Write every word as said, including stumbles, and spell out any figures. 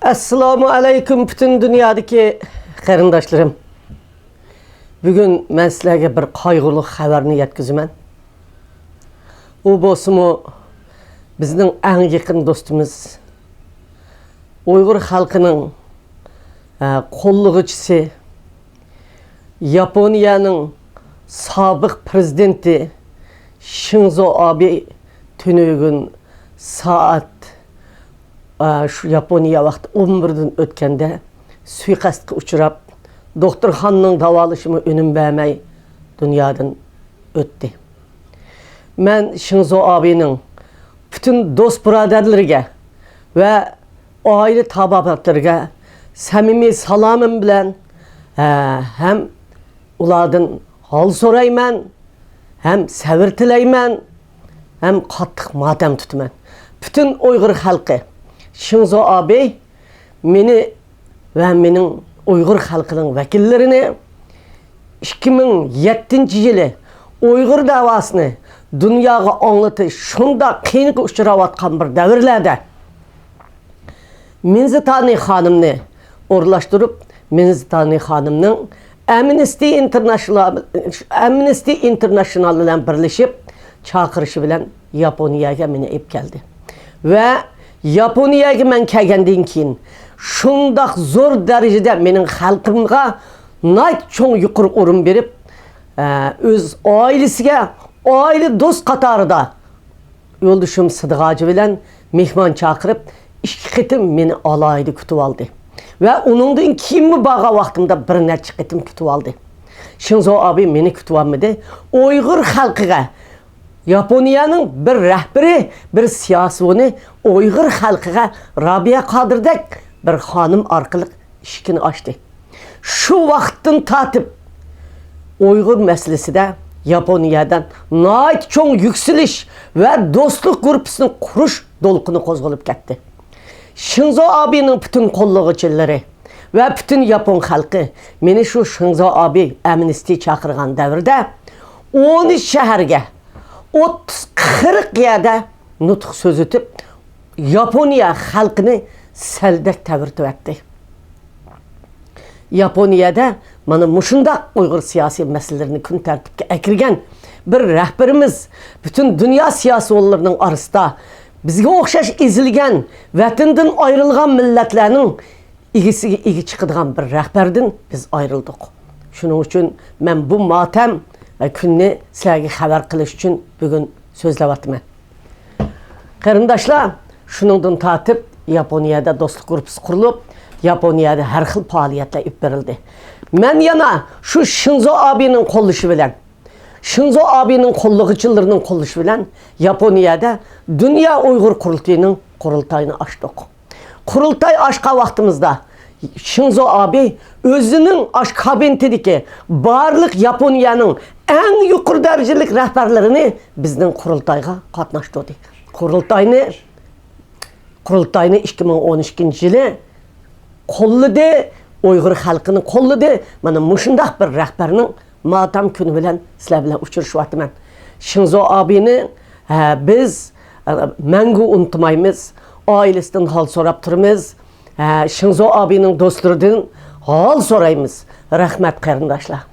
ئەسسالامۇ ئەلەيكۇم پۈتۈن دۇنيادىكى قېرىنداشلىرىم. بۈگۈن مەن سىلەرگە بىر قايغۇلۇق خەۋەرنى يەتكۈزىمەن. ئۇ بولسىمۇ بىزنىڭ ئەڭ يېقىن دوستىمىز، ئۇيغۇر خەلقىنىڭ، ئە، قوللىغۇچىسى، ياپونىيەنىڭ سابىق پىرېزىدېنتى شىنزو ئابې تۈنۈگۈن سائەت، ئە، شۇ ياپونىيە ۋاقتى ئون بىردىن ئۆتكەندە سۇيىقەستكە ئۇچراپ، دوختۇرخانىنىڭ داۋالىشىمۇ ئۈنۈم بەرمەي دۇنيادىن ئۆتتى. مەن شىنزو ئابېنىڭ پۈتۈن دوست بۇرادەرلىرىگە ۋە ئائىلە تاۋابىئاتلىرىگە سەمىمىي سالامىم بىلەن، ھە، ھەم ئۇلاردىن ھال سورايمەن، ھەم سەۋر تىلەيمەن، ھەم قاتتىق ماتەم تۇتىمەن. پۈتۈن ئۇيغۇر خەلقى، شىنزو ئابې مېنى ۋە مېنىڭ ئۇيغۇر خەلقىنىڭ ۋەكىللىرىنى ئىككى مىڭ يەتتىنچى يىلى ئۇيغۇر دەۋاسىنى دۇنياغا ئاڭلىتىش شۇنداق قىيىنغا ئۇچراۋاتقان بىر دەۋرلەردە مىنزىتانى خانىمنى ئورۇنلاشتۇرۇپ، مىنزىتانى خانىمنىڭ ئەمنىستى ئىنتېرناشنال، ئەمنىستى ئىنتېرناشنال بىلەن بىرلىشىپ چاقىرىشى بىلەن ياپونىيەگە مېنى ئېلىپ كەلدى. ۋە ياپونىيەگە مەن كەلگەندىن كېيىن شۇنداق زور دەرىجىدە مېنىڭ خەلقىمغا ناھايىتى چوڭ يۇقىرى ئورۇن بېرىپ، ئە، ئۆز ئائىلىسىگە، ئائىلە دوست قاتارىدا يولدىشىم سىدىق ھاجى بىلەن مېھمان چاقىرىپ، ئىككى قېتىم مېنى ئالاھىدە كۈتۈۋالدى. ۋە ئۇنىڭدىن كېيىنمۇ بارغان ۋاقتىمدا بىر نەچچە قېتىم كۈتۈۋالدى. شىنزو ئابې مېنى كۈتۈۋالمىدى. ئۇيغۇر خەلقىگە ياپونىيەنىڭ بىر رەھبىرى، بىر سىياسىيونى ئۇيغۇر خەلقىگە رابىيە قادىردەك بىر خانىم ئارقىلىق ئىشىكنى ئاچتى. شۇ ۋاقىتتىن تارتىپ ئۇيغۇر مەسىلىسىدە ياپونىيەدە ناھايىتى چوڭ يۈكسىلىش ۋە دوستلۇق گۇرۇپپىسىنى قۇرۇش دولقۇنى قوزغىلىپ كەتتى. شىنزو ئابېنىڭ پۈتۈن قوللىغۇچىلىرى ۋە پۈتۈن ياپون خەلقى مېنى شۇ شىنزو ئابې ئەمنىستى چاقىرغان دەۋردە ئون ئۈچ شەھەرگە، ئوتتۇز قىرىق يەردە نۇتۇق سۆزلىتىپ، ياپونىيە خەلقىنى سەلدەك تەۋرىتىۋەتتى. ياپونىيەدە مانا مۇشۇنداق ئۇيغۇر سىياسىي مەسىلىلىرىنى كۈن تەرتىپكە ئەكىرگەن بىر رەھبىرىمىز پۈتۈن دۇنيا سىياسىيونلىرىنىڭ ئارىسىدا بىزگە ئوخشاش ئېزىلگەن، ۋەتىنىدىن ئايرىلغان مىللەتلەرنىڭ ئىگىسىگە ئىگە چىقىدىغان بىر رەھبەردىن بىز ئايرىلدۇق. شۇنىڭ ئۈچۈن مەن بۇ ماتەم كۈننى سىلەرگە خەۋەر قىلىش ئۈچۈن بۈگۈن سۆزلەۋاتىمەن. قېرىنداشلار، شۇنىڭدىن تارتىپ ياپونىيەدە دوستلۇق گۇرۇپپىسى قۇرۇلۇپ، ياپونىيەدە ھەر خىل پائالىيەتلەر ئېلىپ بېرىلدى. مەن يەنە شۇ شىنزو ئابېنىڭ قوللىشى بىلەن، شىنزو ئابېنىڭ قوللىغۇچىلىرىنىڭ قوللىشى بىلەن ياپونىيەدە دۇنيا ئۇيغۇر قۇرۇلتىيىنىڭ قۇرۇلتايىنى ئاچتۇق. قۇرۇلتاي ئاچقان ۋاقتىمىزدا شىنزو ئابې ئۆزىنىڭ ئاشۇ كابىنېتىدىكى بارلىق ياپونىيەنىڭ ئەڭ يۇقىرى دەرىجىلىك رەھبەرلىرىنى بىزنىڭ قۇرۇلتايغا قاتناشتۇردى. قۇرۇلتاينى، قۇرۇلتاينى ئىككى مىڭ ئون ئىككىنچى يىلى قوللىدى، ئۇيغۇر خەلقىنى قوللىدى. مانا مۇشۇنداق بىر رەھبەرنىڭ ماتەم كۈنى بىلەن سىلەر بىلەن ئۇچرىشىۋاتىمەن. شىنزو ئابېنى، ھە، بىز، ئە، مەڭگۈ ئۇنتۇمايمىز. ئائىلىسىدىن ھال سوراپ تۇرىمىز. ھە، شىنزو ئابېنىڭ دوستلىرىدىن ھال سورايمىز. رەھمەت، قېرىنداشلار.